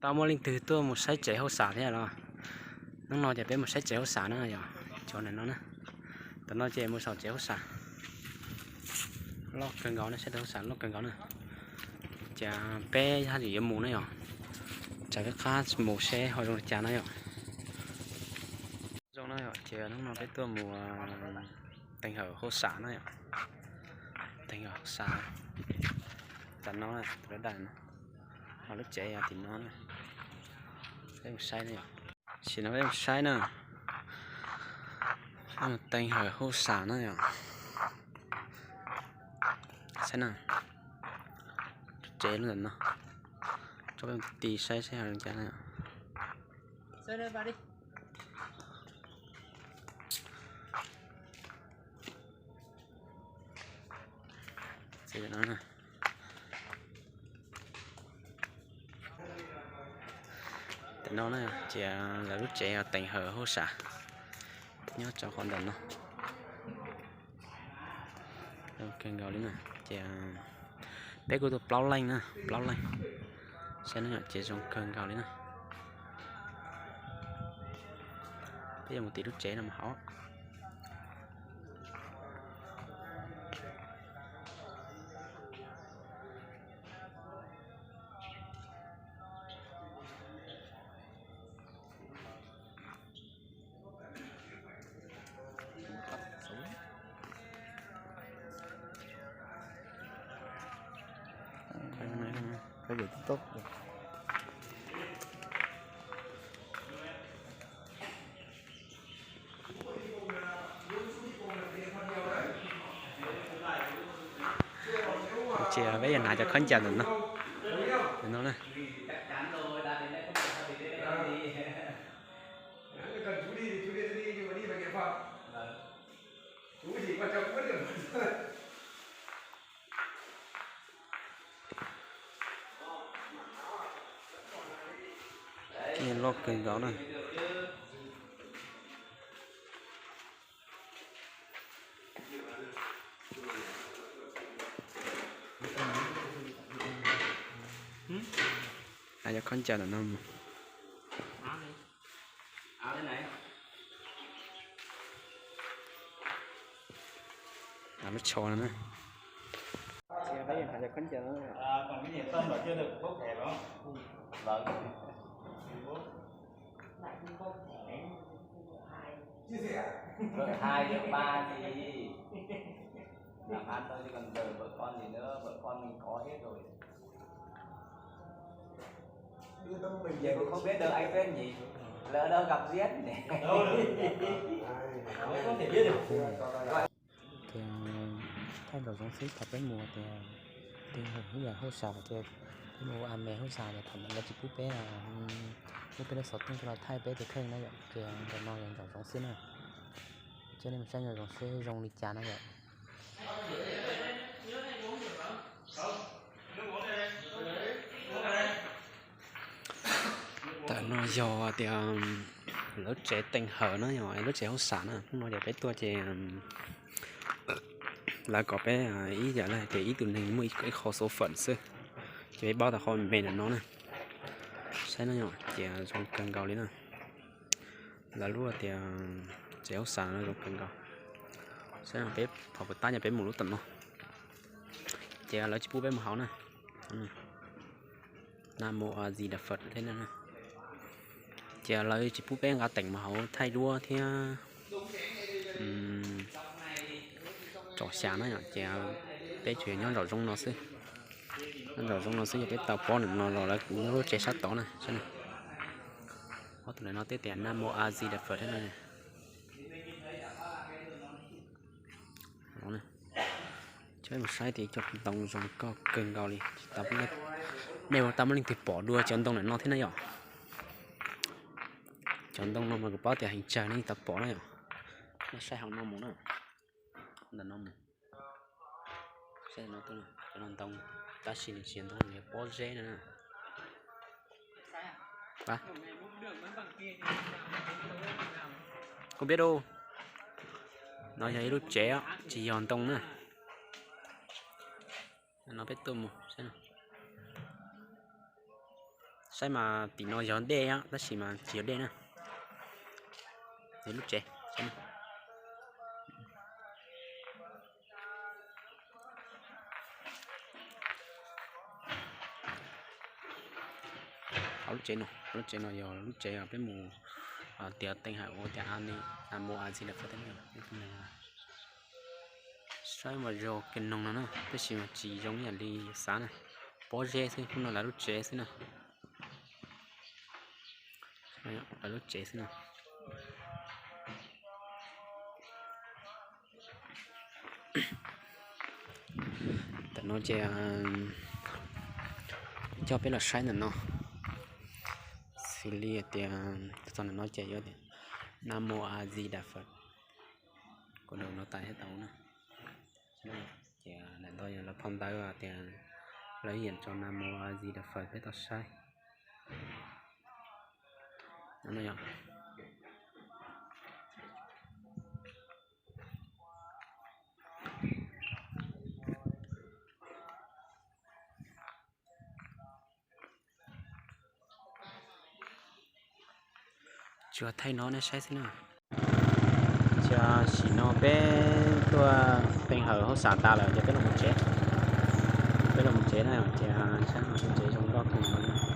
Tau muaj leej twg tuaj mus saib tsev hauj sam thiab los? Hnub no ces peb mus saib tsev hauj sam na yom, cov ntawm no na. Tam no ces mus saum tsev hauj sam. Loj kawg nkaus na, saib tsev hauj sam loj kawg nkaus na. Ces peb haj yam yuav mus na yom. Tsam peb qab mus seb ho zoo li cas na yom. Zoo na yom, ces hnub no peb tuaj mus teeg hawm hauj sam na yom. Teeg hawm hauj sam. Tam no na, tus dab dais no. Ho lub tsev yog tim no na. Peb mus saib na yom. Sim no peb mus saib na. Teeg hawm hauj sam na yom. Saib na. Tsev lub ntawm no. Tso peb mus ti saib saib ho zoo cas na yom. Tam no na, ces lawv lub tsev yog teeg hawm hauj sam nyob rau qhov ntawm no. Zoo kawg nkaus li na, ces peb kuj tuaj plaub leej na, plaub leej. Saib no ces zoo kawg nkaus li na. Peb yuav mus tim lub tsev no mus hauv. Ces peb yuav hnav cov khaub ncaws ntawm no, ntawm no na. Loj kawg nkaus na. Hnav cov khaub ncaws ntawm no mus. Hnav lub tsho no na. Vợ hai vợ ba gì? Làm ăn thôi chứ còn giờ vợ con gì nữa, vợ con mình có hết rồi. Giờ cũng không biết đâu anh Tuyết nhỉ? Lỡ đâu gặp Tuyết nhỉ? Tias thaij nraum zoov xwb, thaum peb mus tias, tias hwv yam hauj sam tias peb mus ua a me hauj sam ces thaum ntawd lawv tsis pub peb, pub peb lub xov tooj coj los thaij peb tus kheej na yom. Ces ntawm no yog nraum zoov xwb na. Ces nej mus saib nraum zoov seb zoo li cas na yom. Tam no yog tias lawv tsev teej hawm na yom, lub tsev hauj sam na. Hnub no ces peb tuaj ces lawv kom peb ib yam li tias ib tug neeg muaj ib qho số phận xwb, ces peb paub tau qhov me ntawm no na. Saib no yom, ces zoo kawg nkaus li na. Lawv lub tias tsev hauj sam no zoo kawg nkaus. Saib no peb phom puas tab nyob peb mus lub tom no. Ces lawv tsis pub peb mus hauv na. Nam mô A Di Đà Phật thiab na. Ces lawv tsis pub peb nqa teem mus hauv thaij duab thiab tsom xya na yom, ces peb tsuas yog nyob nraum zoov no xwb. Nyob nraum zoov no xwb, yog peb tau pob nram no los lawv kuj nyob lub tsev sab tod na. Ob tug ntawm no teb tias Nam mô A Di Đà Phật thiab na. Coj mus saib tias cov ntoo zoo nkauj kawg nkaus li. Nej ua tau muaj leej twg pom dua cov ntoo ntawm no thiab na yom? Cov ntoo no mas kuv paub tias heev tsawg nej tau pom na yom. Nej saib hauv no mus na. Ntawm no mus. Saib no, cov no ntoo, tab sis nws tsis yog ntoo, nws yog pob zeb na. Koj pib du. No yog ib lub tsev, tsis yog ntoo na. No peb tuaj mus saib mas tim no yog dej tab sis mas tsis yog dej na. Yog lub tsev. Hauv lub tsev no, lub tsev no yog lub tsev peb mus tias teej hawm ua tias a ni, a mus a txiv lawm. Saib mas zoo kiag noog no na, tab sis mas tsis zoo ib yam li xav na. Pob zeb xwb, kuj no lawv lub tsev xwb na. Lawv lub tsev xwb na. Tam no ces coj peb los saib ntawm no, xws li tias txog ntawm no ces yuav tias Nam Mô A Di Đà Phật, kuv đọc no tau thiab tau na. Ces ntawm no yog lawv phau ntawv tias lawv yam tso Nam Mô A Di Đà Phật peb tau saib. Tsuas thaij no nej saib xwb na. Tam sim no peb tuaj teej hawm hauv xas tas lawm ces peb los mus tsev. Peb los mus tsev na, ces saib no tsev zoo nkauj kawg nkaus.